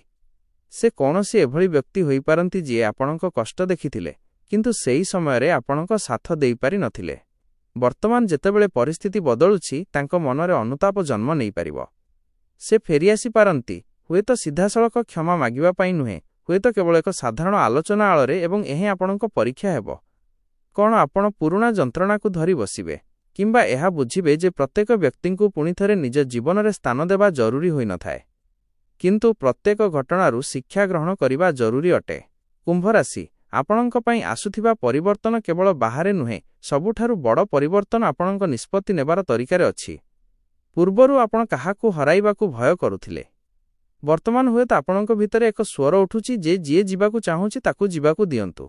ସେ କୌଣସି ଏଭଳି ବ୍ୟକ୍ତି ହୋଇପାରନ୍ତି ଯିଏ ଆପଣଙ୍କ କଷ୍ଟ ଦେଖିଥିଲେ, କିନ୍ତୁ ସେହି ସମୟରେ ଆପଣଙ୍କ ସାଥ ଦେଇପାରି ନଥିଲେ। ବର୍ତ୍ତମାନ ଯେତେବେଳେ ପରିସ୍ଥିତି ବଦଳୁଛି, ତାଙ୍କ ମନରେ ଅନୁତାପ ଜନ୍ମ ନେଇପାରିବ। ସେ ଫେରିଆସିପାରନ୍ତି, ହୁଏତ ସିଧାସଳଖ କ୍ଷମା ମାଗିବା ପାଇଁ ନୁହେଁ, ହୁଏତ କେବଳ ଏକ ସାଧାରଣ ଆଲୋଚନା ଆଳରେ। ଏବଂ ଏହା ଆପଣଙ୍କ ପରୀକ୍ଷା ହେବ। କ'ଣ ଆପଣ ପୁରୁଣା ଯନ୍ତ୍ରଣାକୁ ଧରି ବସିବେ, କିମ୍ବା ଏହା ବୁଝିବେ ଯେ ପ୍ରତ୍ୟେକ ବ୍ୟକ୍ତିଙ୍କୁ ପୁଣିଥରେ ନିଜ ଜୀବନରେ ସ୍ଥାନ ଦେବା ଜରୁରୀ ହୋଇନଥାଏ, କିନ୍ତୁ ପ୍ରତ୍ୟେକ ଘଟଣାରୁ ଶିକ୍ଷା ଗ୍ରହଣ କରିବା ଜରୁରୀ ଅଟେ? କୁମ୍ଭରାଶି, ଆପଣଙ୍କ ପାଇଁ ଆସୁଥିବା ପରିବର୍ତ୍ତନ କେବଳ ବାହାରେ ନୁହେଁ। ସବୁଠାରୁ ବଡ଼ ପରିବର୍ତ୍ତନ ଆପଣଙ୍କ ନିଷ୍ପତ୍ତି ନେବାର ତରିକାରେ ଅଛି। ପୂର୍ବରୁ ଆପଣ କାହାକୁ ହରାଇବାକୁ ଭୟ କରୁଥିଲେ। ବର୍ତ୍ତମାନ ହୁଏତ ଆପଣଙ୍କ ଭିତରେ ଏକ ସ୍ୱର ଉଠୁଛି ଯେ ଯିଏ ଯିବାକୁ ଚାହୁଁଛି, ତାକୁ ଯିବାକୁ ଦିଅନ୍ତୁ।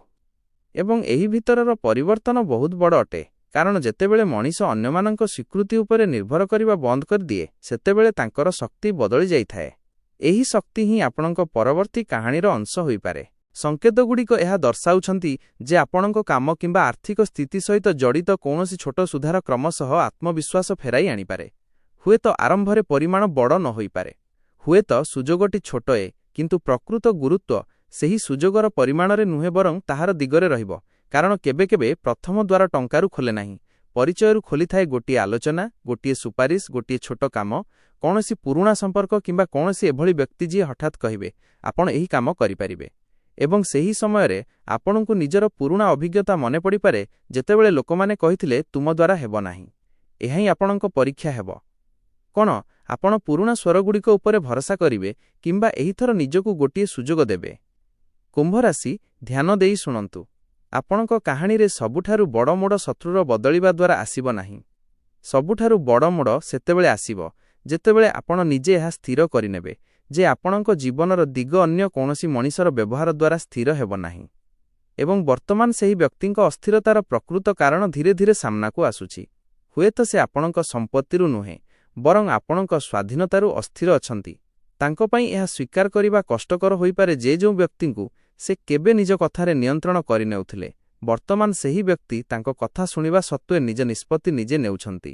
ଏବଂ ଏହି ଭିତରର ପରିବର୍ତ୍ତନ ବହୁତ ବଡ଼ ଅଟେ, କାରଣ ଯେତେବେଳେ ମଣିଷ ଅନ୍ୟମାନଙ୍କ ସ୍ୱୀକୃତି ଉପରେ ନିର୍ଭର କରିବା ବନ୍ଦ କରିଦିଏ, ସେତେବେଳେ ତାଙ୍କର ଶକ୍ତି ବଦଳି ଯାଇଥାଏ। ଏହି ଶକ୍ତି ହିଁ ଆପଣଙ୍କ ପରବର୍ତ୍ତୀ କାହାଣୀର ଅଂଶ ହୋଇପାରେ। ସଂକେତଗୁଡ଼ିକ ଏହା ଦର୍ଶାଉଛନ୍ତି ଯେ ଆପଣଙ୍କ କାମ କିମ୍ବା ଆର୍ଥିକ ସ୍ଥିତି ସହିତ ଜଡ଼ିତ କୌଣସି ଛୋଟ ସୁଧାର କ୍ରମଶଃ ଆତ୍ମବିଶ୍ୱାସ ଫେରାଇ ଆଣିପାରେ। ହୁଏତ ଆରମ୍ଭରେ ପରିମାଣ ବଡ଼ ନ ହୋଇପାରେ, ହୁଏତ ସୁଯୋଗଟି ଛୋଟ ଏ, କିନ୍ତୁ ପ୍ରକୃତ ଗୁରୁତ୍ୱ ସେହି ସୁଯୋଗର ପରିମାଣରେ ନୁହେଁ, ବରଂ ତାହାର ଦିଗରେ ରହିବ। କାରଣ କେବେ କେବେ ପ୍ରଥମ ଦ୍ୱାର ଟଙ୍କାରୁ ଖୋଲେ ନାହିଁ, ପରିଚୟରୁ ଖୋଲିଥାଏ। ଗୋଟିଏ ଆଲୋଚନା, ଗୋଟିଏ ସୁପାରିଶ, ଗୋଟିଏ ଛୋଟ କାମ, କୌଣସି ପୁରୁଣା ସମ୍ପର୍କ କିମ୍ବା କୌଣସି ଏଭଳି ବ୍ୟକ୍ତି ଯିଏ ହଠାତ୍ କହିବେ, ଆପଣ ଏହି କାମ କରିପାରିବେ। ଏବଂ ସେହି ସମୟରେ ଆପଣଙ୍କୁ ନିଜର ପୁରୁଣା ଅଭିଜ୍ଞତା ମନେ ପଡ଼ିପାରେ, ଯେତେବେଳେ ଲୋକମାନେ କହିଥିଲେ, ତୁମ ଦ୍ୱାରା ହେବ ନାହିଁ। ଏହା ହିଁ ଆପଣଙ୍କ ପରୀକ୍ଷା ହେବ। କ'ଣ ଆପଣ ପୁରୁଣା ସ୍ୱରଗୁଡ଼ିକ ଉପରେ ଭରସା କରିବେ, କିମ୍ବା ଏହିଥର ନିଜକୁ ଗୋଟିଏ ସୁଯୋଗ ଦେବେ? କୁମ୍ଭରାଶି, ଧ୍ୟାନ ଦେଇ ଶୁଣନ୍ତୁ। ଆପଣଙ୍କ କାହାଣୀରେ ସବୁଠାରୁ ବଡ଼ ମୋଡ଼ ଶତ୍ରୁର ବଦଳିବା ଦ୍ୱାରା ଆସିବ ନାହିଁ। ସବୁଠାରୁ ବଡ଼ ମୋଡ଼ ସେତେବେଳେ ଆସିବ, ଯେତେବେଳେ ଆପଣ ନିଜେ ଏହା ସ୍ଥିର କରିନେବେ ଯେ ଆପଣଙ୍କ ଜୀବନର ଦିଗ ଅନ୍ୟ କୌଣସି ମଣିଷର ବ୍ୟବହାର ଦ୍ୱାରା ସ୍ଥିର ହେବ ନାହିଁ। ଏବଂ ବର୍ତ୍ତମାନ ସେହି ବ୍ୟକ୍ତିଙ୍କ ଅସ୍ଥିରତାର ପ୍ରକୃତ କାରଣ ଧୀରେ ଧୀରେ ସାମ୍ନାକୁ ଆସୁଛି। ହୁଏତ ସେ ଆପଣଙ୍କ ସମ୍ପତ୍ତିରୁ ନୁହେଁ, ବରଂ ଆପଣଙ୍କ ସ୍ୱାଧୀନତାରୁ ଅସ୍ଥିର ଅଛନ୍ତି। ତାଙ୍କ ପାଇଁ ଏହା ସ୍ୱୀକାର କରିବା କଷ୍ଟକର ହୋଇପାରେ ଯେ ଯେଉଁ ବ୍ୟକ୍ତିଙ୍କୁ ସେ କେବେ ନିଜ କଥାରେ ନିୟନ୍ତ୍ରଣ କରିନେଉଥିଲେ, ବର୍ତ୍ତମାନ ସେହି ବ୍ୟକ୍ତି ତାଙ୍କ କଥା ଶୁଣିବା ସତ୍ତ୍ୱେ ନିଜ ନିଷ୍ପତ୍ତି ନିଜେ ନେଉଛନ୍ତି।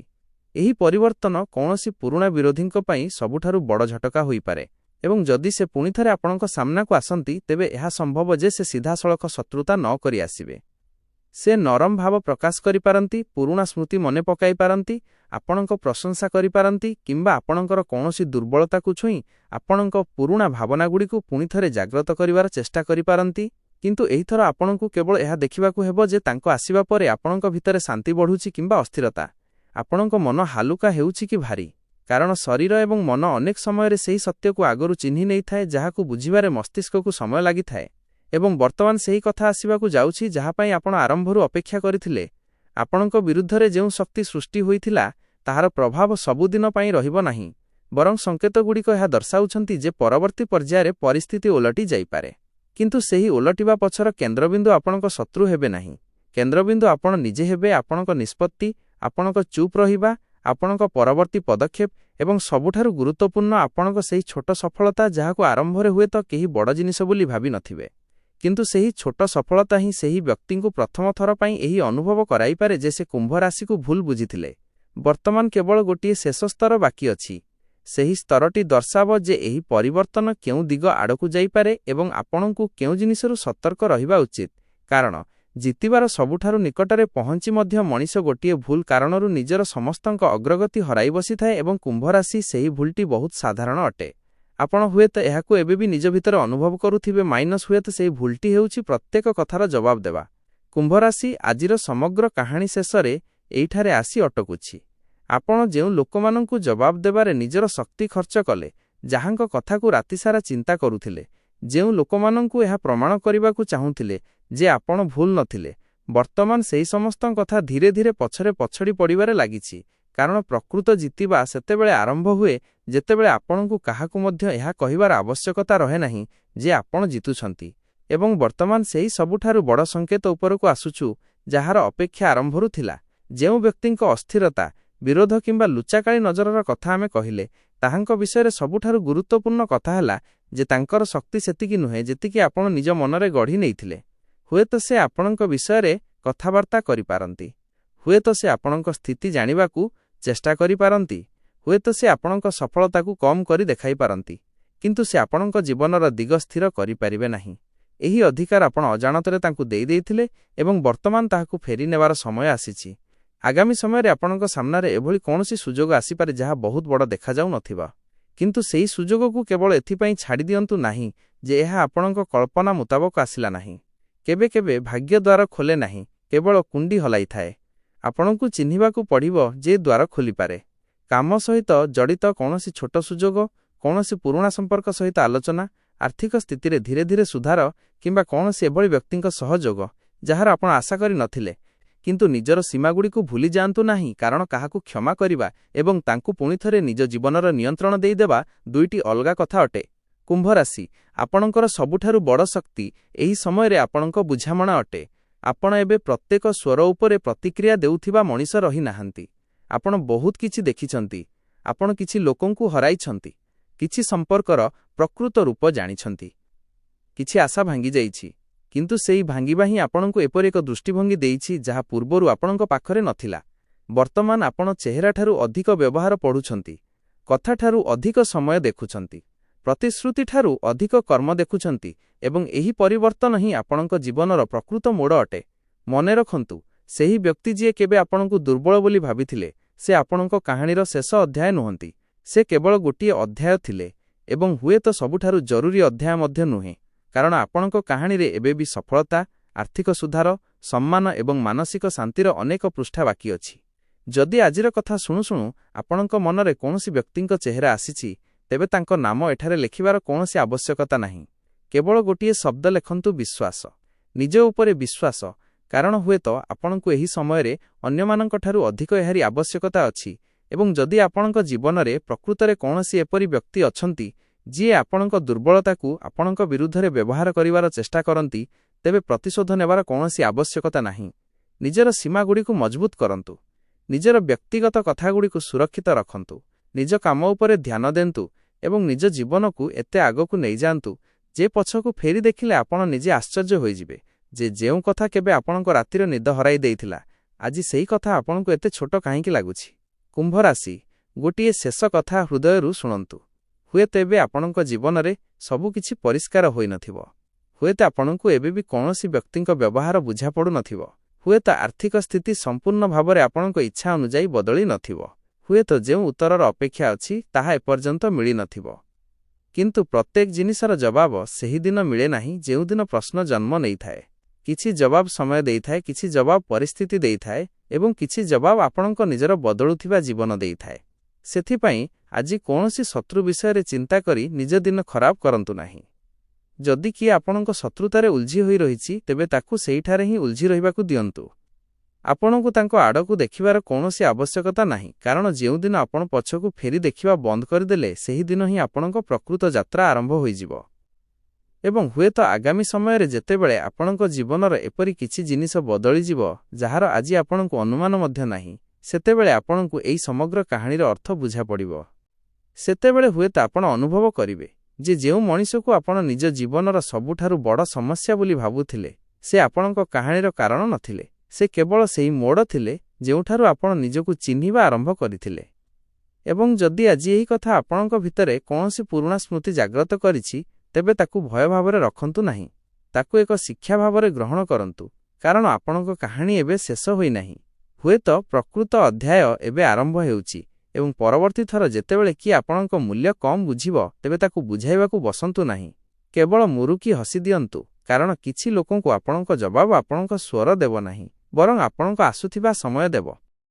ଏହି ପରିବର୍ତ୍ତନ କୌଣସି ପୁରୁଣା ବିରୋଧୀଙ୍କ ପାଇଁ ସବୁଠାରୁ ବଡ଼ ଝଟକା ହୋଇପାରେ। ଏବଂ ଯଦି ସେ ପୁଣିଥରେ ଆପଣଙ୍କ ସାମ୍ନାକୁ ଆସନ୍ତି, ତେବେ ଏହା ସମ୍ଭବ ଯେ ସେ ସିଧାସଳଖ ଶତ୍ରୁତା ନ କରି ଆସିବେ। ସେ ନରମ ଭାବ ପ୍ରକାଶ କରିପାରନ୍ତି, ପୁରୁଣା ସ୍ମୃତି ମନେ ପକାଇ ପାରନ୍ତି, ଆପଣଙ୍କ ପ୍ରଶଂସା କରିପାରନ୍ତି କିମ୍ବା ଆପଣଙ୍କର କୌଣସି ଦୁର୍ବଳତାକୁ ଛୁଇଁ ଆପଣଙ୍କ ପୁରୁଣା ଭାବନାଗୁଡ଼ିକୁ ପୁଣିଥରେ ଜାଗ୍ରତ କରିବାର ଚେଷ୍ଟା କରିପାରନ୍ତି। କିନ୍ତୁ ଏହିଥର ଆପଣଙ୍କୁ କେବଳ ଏହା ଦେଖିବାକୁ ହେବ ଯେ ତାଙ୍କ ଆସିବା ପରେ ଆପଣଙ୍କ ଭିତରେ ଶାନ୍ତି ବଢ଼ୁଛି କିମ୍ବା ଅସ୍ଥିରତା। ଆପଣଙ୍କ ମନ ହାଲୁକା ହେଉଛି କି ଭାରି। କାରଣ ଶରୀର ଏବଂ ମନ ଅନେକ ସମୟରେ ସେହି ସତ୍ୟକୁ ଆଗରୁ ଚିହ୍ନି ନେଇଥାଏ, ଯାହାକୁ ବୁଝିବାରେ ମସ୍ତିଷ୍କକୁ ସମୟ ଲାଗିଥାଏ। ଏବଂ ବର୍ତ୍ତମାନ ସେହି କଥା ଆସିବାକୁ ଯାଉଛି, ଯାହା ପାଇଁ ଆପଣ ଆରମ୍ଭରୁ ଅପେକ୍ଷା କରିଥିଲେ। ଆପଣଙ୍କ ବିରୁଦ୍ଧରେ ଯେଉଁ ଶକ୍ତି ସୃଷ୍ଟି ହୋଇଥିଲା, ତାହାର ପ୍ରଭାବ ସବୁଦିନ ପାଇଁ ରହିବ ନାହିଁ। ବରଂ ସଂକେତଗୁଡ଼ିକ ଏହା ଦର୍ଶାଉଛନ୍ତି ଯେ ପରବର୍ତ୍ତୀ ପର୍ଯ୍ୟାୟରେ ପରିସ୍ଥିତି ଓଲଟି ଯାଇପାରେ। କିନ୍ତୁ ସେହି ଓଲଟିବା ପଛର କେନ୍ଦ୍ରବିନ୍ଦୁ ଆପଣଙ୍କ ଶତ୍ରୁ ହେବେ ନାହିଁ। କେନ୍ଦ୍ରବିନ୍ଦୁ ଆପଣ ନିଜେ ହେବେ। ଆପଣଙ୍କ ନିଷ୍ପତ୍ତି, ଆପଣଙ୍କ ଚୁପ୍ ରହିବା, ଆପଣଙ୍କ ପରବର୍ତ୍ତୀ ପଦକ୍ଷେପ ଏବଂ ସବୁଠାରୁ ଗୁରୁତ୍ୱପୂର୍ଣ୍ଣ, ଆପଣଙ୍କ ସେହି ଛୋଟ ସଫଳତା, ଯାହାକୁ ଆରମ୍ଭରେ ହୁଏତ କେହି ବଡ଼ ଜିନିଷ ବୋଲି ଭାବିନଥିବେ। କିନ୍ତୁ ସେହି ଛୋଟ ସଫଳତା ହିଁ ସେହି ବ୍ୟକ୍ତିଙ୍କୁ ପ୍ରଥମ ଥର ପାଇଁ ଏହି ଅନୁଭବ କରାଇପାରେ ଯେ ସେ କୁମ୍ଭ ରାଶିକୁ ଭୁଲ ବୁଝିଥିଲେ। ବର୍ତ୍ତମାନ କେବଳ ଗୋଟିଏ ଶେଷ ସ୍ତର ବାକି ଅଛି। ସେହି ସ୍ତରଟି ଦର୍ଶାବ ଯେ ଏହି ପରିବର୍ତ୍ତନ କେଉଁ ଦିଗ ଆଡ଼କୁ ଯାଇପାରେ ଏବଂ ଆପଣଙ୍କୁ କେଉଁ ଜିନିଷରୁ ସତର୍କ ରହିବା ଉଚିତ। କାରଣ ଜିତିବାର ସବୁଠାରୁ ନିକଟରେ ପହଞ୍ଚି ମଧ୍ୟ ମଣିଷ ଗୋଟିଏ ଭୁଲ କାରଣରୁ ନିଜର ସମସ୍ତଙ୍କ ଅଗ୍ରଗତି ହରାଇ ବସିଥାଏ ଏବଂ କୁମ୍ଭ ରାଶି, ସେହି ଭୁଲଟି ବହୁତ ସାଧାରଣ ଅଟେ। ଆପଣ ହୁଏତ ଏହାକୁ ଏବେ ବି ନିଜ ଭିତରେ ଅନୁଭବ କରୁଥିବେ ମାଇନସ୍ ହୁଏତ ସେହି ଭୁଲଟି ହେଉଛି ପ୍ରତ୍ୟେକ କଥାର ଜବାବ ଦେବା। କୁମ୍ଭରାଶି, ଆଜିର ସମଗ୍ର କାହାଣୀ ଶେଷରେ ଏଇଠାରେ ଆସି ଅଟକୁଛି। ଆପଣ ଯେଉଁ ଲୋକମାନଙ୍କୁ ଜବାବ ଦେବାରେ ନିଜର ଶକ୍ତି ଖର୍ଚ୍ଚ କଲେ, ଯାହାଙ୍କ କଥାକୁ ରାତିସାରା ଚିନ୍ତା କରୁଥିଲେ, ଯେଉଁ ଲୋକମାନଙ୍କୁ ଏହା ପ୍ରମାଣ କରିବାକୁ ଚାହୁଁଥିଲେ ଯେ ଆପଣ ଭୁଲ ନଥିଲେ, ବର୍ତ୍ତମାନ ସେହି ସମସ୍ତଙ୍କ କଥା ଧୀରେ ଧୀରେ ପଛରେ ପଛଡ଼ି ପଡ଼ିବାରେ ଲାଗିଛି। କାରଣ ପ୍ରକୃତ ଜିତିବା ସେତେବେଳେ ଆରମ୍ଭ ହୁଏ, ଯେତେବେଳେ ଆପଣଙ୍କୁ କାହାକୁ ମଧ୍ୟ ଏହା କହିବାର ଆବଶ୍ୟକତା ରହେ ନାହିଁ ଯେ ଆପଣ ଜିତୁଛନ୍ତି। ଏବଂ ବର୍ତ୍ତମାନ ସେହି ସବୁଠାରୁ ବଡ଼ ସଂକେତ ଉପରକୁ ଆସୁଛୁ, ଯାହାର ଅପେକ୍ଷା ଆରମ୍ଭରୁ ଥିଲା। ଯେଉଁ ବ୍ୟକ୍ତିଙ୍କ ଅସ୍ଥିରତା, ବିରୋଧ କିମ୍ବା ଲୁଚାକାଳି ନଜରର କଥା ଆମେ କହିଲେ, ତାହାଙ୍କ ବିଷୟରେ ସବୁଠାରୁ ଗୁରୁତ୍ୱପୂର୍ଣ୍ଣ କଥା ହେଲା ଯେ ତାଙ୍କର ଶକ୍ତି ସେତିକି ନୁହେଁ, ଯେତିକି ଆପଣ ନିଜ ମନରେ ଗଢ଼ି ନେଇଥିଲେ। ହୁଏତ ସେ ଆପଣଙ୍କ ବିଷୟରେ କଥାବାର୍ତ୍ତା କରିପାରନ୍ତି। ହୁଏତ ସେ ଆପଣଙ୍କ ସ୍ଥିତି ଜାଣିବାକୁ ଚେଷ୍ଟା କରିପାରନ୍ତି। ହୁଏତ ସେ ଆପଣଙ୍କ ସଫଳତାକୁ କମ୍ କରି ଦେଖାଇପାରନ୍ତି। କିନ୍ତୁ ସେ ଆପଣଙ୍କ ଜୀବନର ଦିଗ ସ୍ଥିର କରିପାରିବେ ନାହିଁ। ଏହି ଅଧିକାର ଆପଣ ଅଜାଣତରେ ତାଙ୍କୁ ଦେଇଦେଇଥିଲେ ଏବଂ ବର୍ତ୍ତମାନ ତାହାକୁ ଫେରି ନେବାର ସମୟ ଆସିଛି। ଆଗାମୀ ସମୟରେ ଆପଣଙ୍କ ସାମ୍ନାରେ ଏଭଳି କୌଣସି ସୁଯୋଗ ଆସିପାରେ, ଯାହା ବହୁତ ବଡ଼ ଦେଖାଯାଉନଥିବ। କିନ୍ତୁ ସେହି ସୁଯୋଗକୁ କେବଳ ଏଥିପାଇଁ ଛାଡ଼ିଦିଅନ୍ତୁ ନାହିଁ ଯେ ଏହା ଆପଣଙ୍କ କଳ୍ପନା ମୁତାବକ ଆସିଲା ନାହିଁ। କେବେ କେବେ ଭାଗ୍ୟ ଦ୍ୱାର ଖୋଲେ ନାହିଁ, କେବଳ କୁଣ୍ଡି ହଲାଇଥାଏ। ଆପଣଙ୍କୁ ଚିହ୍ନିବାକୁ ପଡ଼ିବ ଯେ ଦ୍ୱାର ଖୋଲିପାରେ। କାମ ସହିତ ଜଡ଼ିତ କୌଣସି ଛୋଟ ସୁଯୋଗ, କୌଣସି ପୁରୁଣା ସମ୍ପର୍କ ସହିତ ଆଲୋଚନା, ଆର୍ଥିକ ସ୍ଥିତିରେ ଧୀରେ ଧୀରେ ସୁଧାର କିମ୍ବା କୌଣସି ଏଭଳି ବ୍ୟକ୍ତିଙ୍କ ସହଯୋଗ, ଯାହାର ଆପଣ ଆଶା କରିନଥିଲେ। କିନ୍ତୁ ନିଜର ସୀମାଗୁଡ଼ିକୁ ଭୁଲି ଯାଆନ୍ତୁ ନାହିଁ, କାରଣ କାହାକୁ କ୍ଷମା କରିବା ଏବଂ ତାଙ୍କୁ ପୁଣିଥରେ ନିଜ ଜୀବନର ନିୟନ୍ତ୍ରଣ ଦେଇଦେବା ଦୁଇଟି ଅଲଗା କଥା ଅଟେ। କୁମ୍ଭ ରାଶି, ଆପଣଙ୍କର ସବୁଠାରୁ ବଡ଼ ଶକ୍ତି ଏହି ସମୟରେ ଆପଣଙ୍କ ବୁଝାମଣା ଅଟେ। ଆପଣ ଏବେ ପ୍ରତ୍ୟେକ ସ୍ୱର ଉପରେ ପ୍ରତିକ୍ରିୟା ଦେଉଥିବା ମଣିଷ ରହିନାହାନ୍ତି। ଆପଣ ବହୁତ କିଛି ଦେଖିଛନ୍ତି। ଆପଣ କିଛି ଲୋକଙ୍କୁ ହରାଇଛନ୍ତି। କିଛି ସମ୍ପର୍କର ପ୍ରକୃତ ରୂପ ଜାଣିଛନ୍ତି। କିଛି ଆଶା ଭାଙ୍ଗିଯାଇଛି। କିନ୍ତୁ ସେହି ଭାଙ୍ଗିବା ହିଁ ଆପଣଙ୍କୁ ଏପରି ଏକ ଦୃଷ୍ଟିଭଙ୍ଗୀ ଦେଇଛି, ଯାହା ପୂର୍ବରୁ ଆପଣଙ୍କ ପାଖରେ ନଥିଲା। ବର୍ତ୍ତମାନ ଆପଣ ଚେହେରାଠାରୁ ଅଧିକ ବ୍ୟବହାର ପଢ଼ୁଛନ୍ତି, କଥାଠାରୁ ଅଧିକ ସମୟ ଦେଖୁଛନ୍ତି, ପ୍ରତିଶ୍ରୁତିଠାରୁ ଅଧିକ କର୍ମ ଦେଖୁଛନ୍ତି ଏବଂ ଏହି ପରିବର୍ତ୍ତନ ହିଁ ଆପଣଙ୍କ ଜୀବନର ପ୍ରକୃତ ମୋଡ଼ ଅଟେ। ମନେ ରଖନ୍ତୁ, ସେହି ବ୍ୟକ୍ତି ଯିଏ କେବେ ଆପଣଙ୍କୁ ଦୁର୍ବଳ ବୋଲି ଭାବିଥିଲେ, ସେ ଆପଣଙ୍କ କାହାଣୀର ଶେଷ ଅଧ୍ୟାୟ ନୁହନ୍ତି। ସେ କେବଳ ଗୋଟିଏ ଅଧ୍ୟାୟ ଥିଲେ ଏବଂ ହୁଏତ ସବୁଠାରୁ ଜରୁରୀ ଅଧ୍ୟାୟ ମଧ୍ୟ ନୁହେଁ। କାରଣ ଆପଣଙ୍କ କାହାଣୀରେ ଏବେ ବି ସଫଳତା, ଆର୍ଥିକ ସୁଧାର, ସମ୍ମାନ ଏବଂ ମାନସିକ ଶାନ୍ତିର ଅନେକ ପୃଷ୍ଠା ବାକି ଅଛି। ଯଦି ଆଜିର କଥା ଶୁଣୁ ଶୁଣୁ ଆପଣଙ୍କ ମନରେ କୌଣସି ବ୍ୟକ୍ତିଙ୍କ ଚେହେରା ଆସିଛି, ତେବେ ତାଙ୍କ ନାମ ଏଠାରେ ଲେଖିବାର କୌଣସି ଆବଶ୍ୟକତା ନାହିଁ। କେବଳ ଗୋଟିଏ ଶବ୍ଦ ଲେଖନ୍ତୁ, ବିଶ୍ୱାସ। ନିଜ ଉପରେ ବିଶ୍ୱାସ। କାରଣ ହୁଏତ ଆପଣଙ୍କୁ ଏହି ସମୟରେ ଅନ୍ୟମାନଙ୍କଠାରୁ ଅଧିକ ଏହାରି ଆବଶ୍ୟକତା ଅଛି। ଏବଂ ଯଦି ଆପଣଙ୍କ ଜୀବନରେ ପ୍ରକୃତରେ କୌଣସି ଏପରି ବ୍ୟକ୍ତି ଅଛନ୍ତି, ଯିଏ ଆପଣଙ୍କ ଦୁର୍ବଳତାକୁ ଆପଣଙ୍କ ବିରୁଦ୍ଧରେ ବ୍ୟବହାର କରିବାର ଚେଷ୍ଟା କରନ୍ତି, ତେବେ ପ୍ରତିଶୋଧ ନେବାର କୌଣସି ଆବଶ୍ୟକତା ନାହିଁ। ନିଜର ସୀମାଗୁଡ଼ିକୁ ମଜବୁତ କରନ୍ତୁ। ନିଜର ବ୍ୟକ୍ତିଗତ କଥାଗୁଡ଼ିକୁ ସୁରକ୍ଷିତ ରଖନ୍ତୁ। ନିଜ କାମ ଉପରେ ଧ୍ୟାନ ଦିଅନ୍ତୁ ଏବଂ ନିଜ ଜୀବନକୁ ଏତେ ଆଗକୁ ନେଇଯାଆନ୍ତୁ ଯେ ପଛକୁ ଫେରି ଦେଖିଲେ ଆପଣ ନିଜେ ଆଶ୍ଚର୍ଯ୍ୟ ହୋଇଯିବେ ଯେ ଯେଉଁ କଥା କେବେ ଆପଣଙ୍କ ରାତିର ନିଦ ହରାଇ ଦେଇଥିଲା, ଆଜି ସେହି କଥା ଆପଣଙ୍କୁ ଏତେ ଛୋଟ କାହିଁକି ଲାଗୁଛି। କୁମ୍ଭ ରାଶି, ଗୋଟିଏ ଶେଷ କଥା ହୃଦୟରୁ ଶୁଣନ୍ତୁ। ହୁଏତ ଏବେ ଆପଣଙ୍କ ଜୀବନରେ ସବୁକିଛି ପରିଷ୍କାର ହୋଇନଥିବ। ହୁଏତ ଆପଣଙ୍କୁ ଏବେ ବି କୌଣସି ବ୍ୟକ୍ତିଙ୍କ ବ୍ୟବହାର ବୁଝାପଡ଼ୁନଥିବ। ହୁଏତ ଆର୍ଥିକ ସ୍ଥିତି ସମ୍ପୂର୍ଣ୍ଣ ଭାବରେ ଆପଣଙ୍କ ଇଚ୍ଛା ଅନୁଯାୟୀ ବଦଳି ନଥିବ। ହୁଏତ ଯେଉଁ ଉତ୍ତରର ଅପେକ୍ଷା ଅଛି, ତାହା ଏପର୍ଯ୍ୟନ୍ତ ମିଳିନଥିବ। କିନ୍ତୁ ପ୍ରତ୍ୟେକ ଜିନିଷର ଜବାବ ସେହିଦିନ ମିଳେ ନାହିଁ ଯେଉଁଦିନ ପ୍ରଶ୍ନ ଜନ୍ମ ନେଇଥାଏ। କିଛି ଜବାବ ସମୟ ଦେଇଥାଏ, କିଛି ଜବାବ ପରିସ୍ଥିତି ଦେଇଥାଏ ଏବଂ କିଛି ଜବାବ ଆପଣଙ୍କ ନିଜର ବଦଳୁଥିବା ଜୀବନ ଦେଇଥାଏ। ସେଥିପାଇଁ ଆଜି କୌଣସି ଶତ୍ରୁ ବିଷୟରେ ଚିନ୍ତା କରି ନିଜ ଦିନ ଖରାପ କରନ୍ତୁ ନାହିଁ। ଯଦି କିଏ ଆପଣଙ୍କ ଶତ୍ରୁତାରେ ଉଲଝି ହୋଇ ରହିଛି, ତେବେ ତାକୁ ସେହିଠାରେ ହିଁ ଉଲଝି ରହିବାକୁ ଦିଅନ୍ତୁ। ଆପଣଙ୍କୁ ତାଙ୍କ ଆଡ଼କୁ ଦେଖିବାର କୌଣସି ଆବଶ୍ୟକତା ନାହିଁ, କାରଣ ଯେଉଁଦିନ ଆପଣ ପଛକୁ ଫେରି ଦେଖିବା ବନ୍ଦ କରିଦେଲେ, ସେହିଦିନ ହିଁ ଆପଣଙ୍କ ପ୍ରକୃତ ଯାତ୍ରା ଆରମ୍ଭ ହୋଇଯିବ। ଏବଂ ହୁଏତ ଆଗାମୀ ସମୟରେ ଯେତେବେଳେ ଆପଣଙ୍କ ଜୀବନର ଏପରି କିଛି ଜିନିଷ ବଦଳିଯିବ, ଯାହାର ଆଜି ଆପଣଙ୍କୁ ଅନୁମାନ ମଧ୍ୟ ନାହିଁ, ସେତେବେଳେ ଆପଣଙ୍କୁ ଏହି ସମଗ୍ର କାହାଣୀର ଅର୍ଥ ବୁଝାପଡ଼ିବ। ସେତେବେଳେ ହୁଏତ ଆପଣ ଅନୁଭବ କରିବେ ଯେ ଯେଉଁ ମଣିଷକୁ ଆପଣ ନିଜ ଜୀବନର ସବୁଠାରୁ ବଡ଼ ସମସ୍ୟା ବୋଲି ଭାବୁଥିଲେ, ସେ ଆପଣଙ୍କ କାହାଣୀର କାରଣ ନଥିଲେ। ସେ କେବଳ ସେହି ମୋଡ଼ ଥିଲେ ଯେଉଁଠାରୁ ଆପଣ ନିଜକୁ ଚିହ୍ନିବା ଆରମ୍ଭ କରିଥିଲେ। ଏବଂ ଯଦି ଆଜି ଏହି କଥା ଆପଣଙ୍କ ଭିତରେ କୌଣସି ପୁରୁଣା ସ୍ମୃତି ଜାଗ୍ରତ କରିଛି, ତେବେ ତାକୁ ଭୟ ଭାବରେ ରଖନ୍ତୁ ନାହିଁ। ତାକୁ ଏକ ଶିକ୍ଷା ଭାବରେ ଗ୍ରହଣ କରନ୍ତୁ, କାରଣ ଆପଣଙ୍କ କାହାଣୀ ଏବେ ଶେଷ ହୋଇନାହିଁ। ହୁଏତ ପ୍ରକୃତ ଅଧ୍ୟାୟ ଏବେ ଆରମ୍ଭ ହେଉଛି। ଏବଂ ପରବର୍ତ୍ତୀ ଥର ଯେତେବେଳେ କିଏ ଆପଣଙ୍କ ମୂଲ୍ୟ କମ୍ ବୁଝିବ, ତେବେ ତାକୁ ବୁଝାଇବାକୁ ବସନ୍ତୁ ନାହିଁ। କେବଳ ମୁରୁକି ହସି ଦିଅନ୍ତୁ, କାରଣ କିଛି ଲୋକଙ୍କୁ ଆପଣଙ୍କ ଜବାବ ଆପଣଙ୍କ ସ୍ୱର ଦେବ ନାହିଁ, ବରଂ ଆପଣଙ୍କ ଆସୁଥିବା ସମୟ ଦେବ।